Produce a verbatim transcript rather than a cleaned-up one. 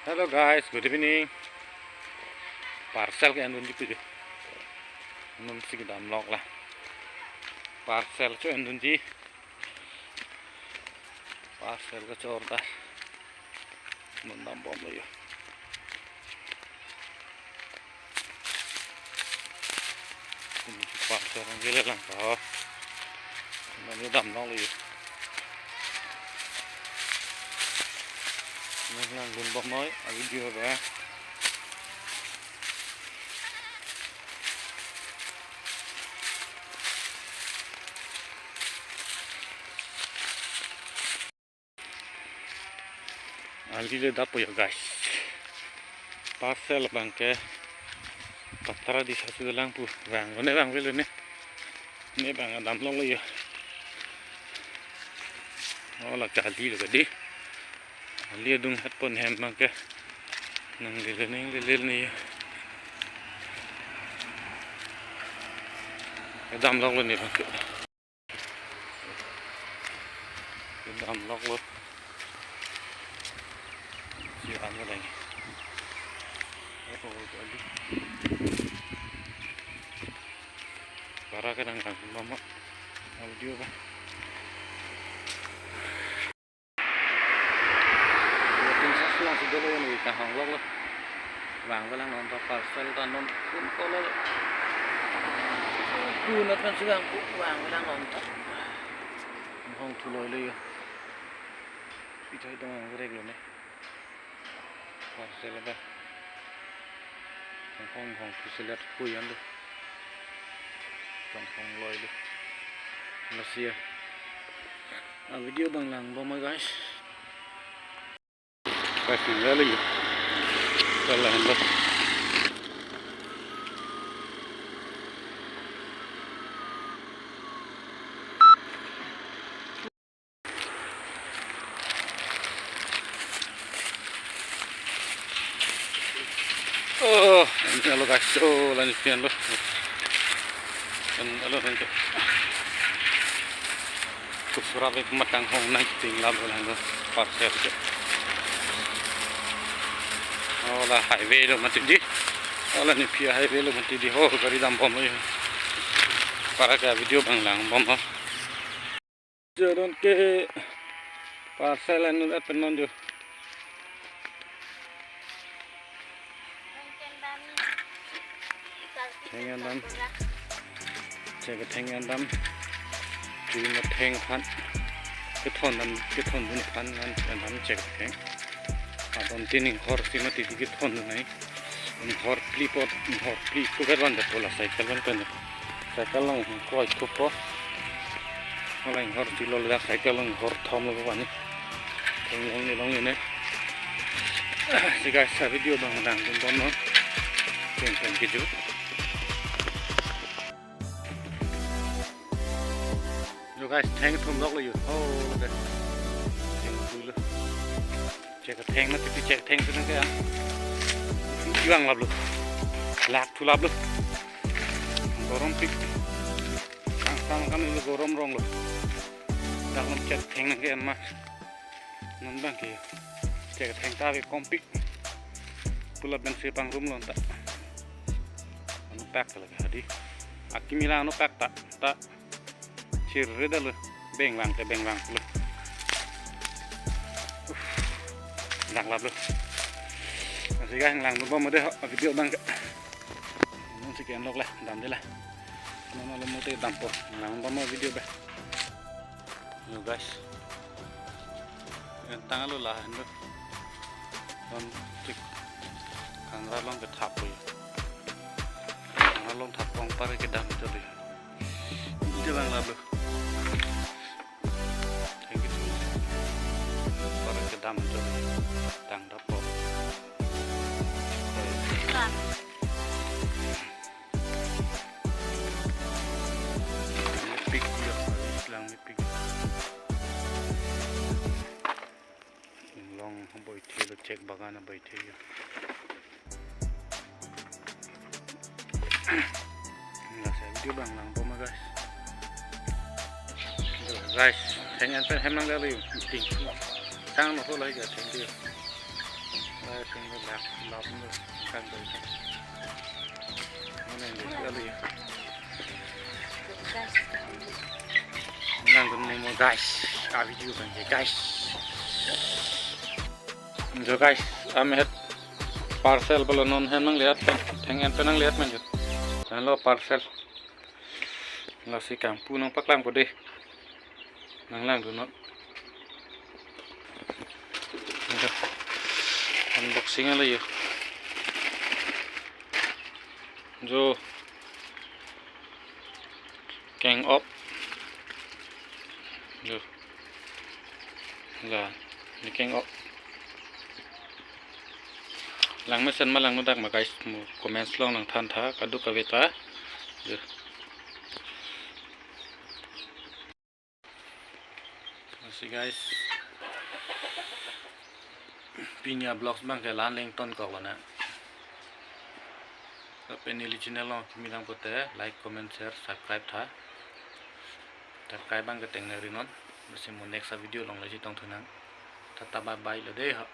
Hello guys, good evening. Parcel ke-endunji pujo. Nonsi kedam lok la. Parcel cho-endunji. Parcel kachor ta. Non dambomlo yo. Ini si parcel nangkele lang ka. Non yo dam lok yo. Nanglang dunbomnoi a-video ba. Ali le dapo ya guys. Parcel abang ke Patra Disa sulang pu vang, ne vangvelo ne. Ne abang dam lok lo ya. Oh, la kali lo kali. Ali adung hat pon hem abang ke. Nanglele nanglele ne ya. Kedam lok lo ne abang ke. Kedam lok lo. Si an ka dang. Ako ko ali. Para ke dang dang mama. Audio ba. Tin sa sulang si dolo ni kahong lok lo. Vangvelang non ta parcel ta non kun kolo lo. Kunat kan sulang ku vangvelang non ta. Hong thu loi lo yo. Pi chai dong ang rek lo ne. Parcel ta. Hong hong thu selet ku yan lo. Hong hong loi lo. Lasi ya. A-video abang langbom guys. Guys, nanglele yo. Jalan lo. Oh, ini lo guys. Oh, lanjut pian lo. Kan lo nanti. Kusura ke matang hong nai ting lap lo lo parcel ke. Oh, la highway lo mati di. Oh, la ni pia highway lo mati di. Oh, gari dambom lo ya. Para ke video abang langbom ho. Joron ke parcel anu at penon jo. Theng an dam. Chek theng an dam. Chui ma theng aphan. Kethon dam, kethon dun aphan an dam chek theng. Adon tin inghor si mati di kethon dun nai. Inghor phli po, inghor phli ko vet van de pola cycle van pen. Cycle along kroi thupo. Hala inghor phli lo la cycle along inghor thom lo van. Theng long ni long ni ne. Si guys, a-video abang dang dun bon no. Theng theng kiju. Yo guys, theng thum lok lo yo. Oh, lo guys. Theng pui lo. Chek theng mati pi chek theng tu nang ke. Iwang lap lo. Lak thu lap lo. Gorom pik. Sang sang kami lo gorom rong lo. Dak lo chek theng nang ke ma. Non abang ke. Chek theng ta ke kom pik. Pulap abang si pangrum lo ta. Anu pak lagi hadi. Akimi lang anu pak ta. Ta. Chirre da lo. Beng vang te beng vang lo. Uf. Lang lap lo. Nasi guys, lang bom de ho, video abang ke. Non si ke-en lok la, dam de la. Non lo mo te dampo. Lang bom video ba. Yo guys. Entang lo la hen lo. Kon tik. Kangra along kethap lo. Kangra along thap kong par kedam to lo. Jalan lalu. Thank you. Para kedam to. Tang dapo. Mepik ya, lang mepik. Long boi thilo, chek bagan boi thilo. Nggak saya video bang lang poma guys. Guys, theng an pen hem nang kali ting. Sang no ko lai ga theng dia. Guys, ini lah, lah, ini kan tuh. Mana yang dia lihat ya? Langdun momo guys, a video kan ya guys. Jo guys, amet parcel balo non hem nanglihat, theng-en pen nanglihat man jo. Lahenlo parcel. Lasi kangpu nangpaklangpo dei. Nanglangdunnon. Jo. Unboxing lo jo. Jo. Keng-op. Jo. La, ne keng-op. Langmesen ma langmedak ma guys, mo comments along nangthan tha, kadokave ta. Jo. Lasi guys, pini a vlogs abang ke la-an le ingtonkok lonang. Lapen neli channel along kimi lang pote like, comment, share, subscribe tha. Subscribe abang ke tengneri non. Lasi mo next a video along le chetongthu nang. Tata bye bye lo dei ho.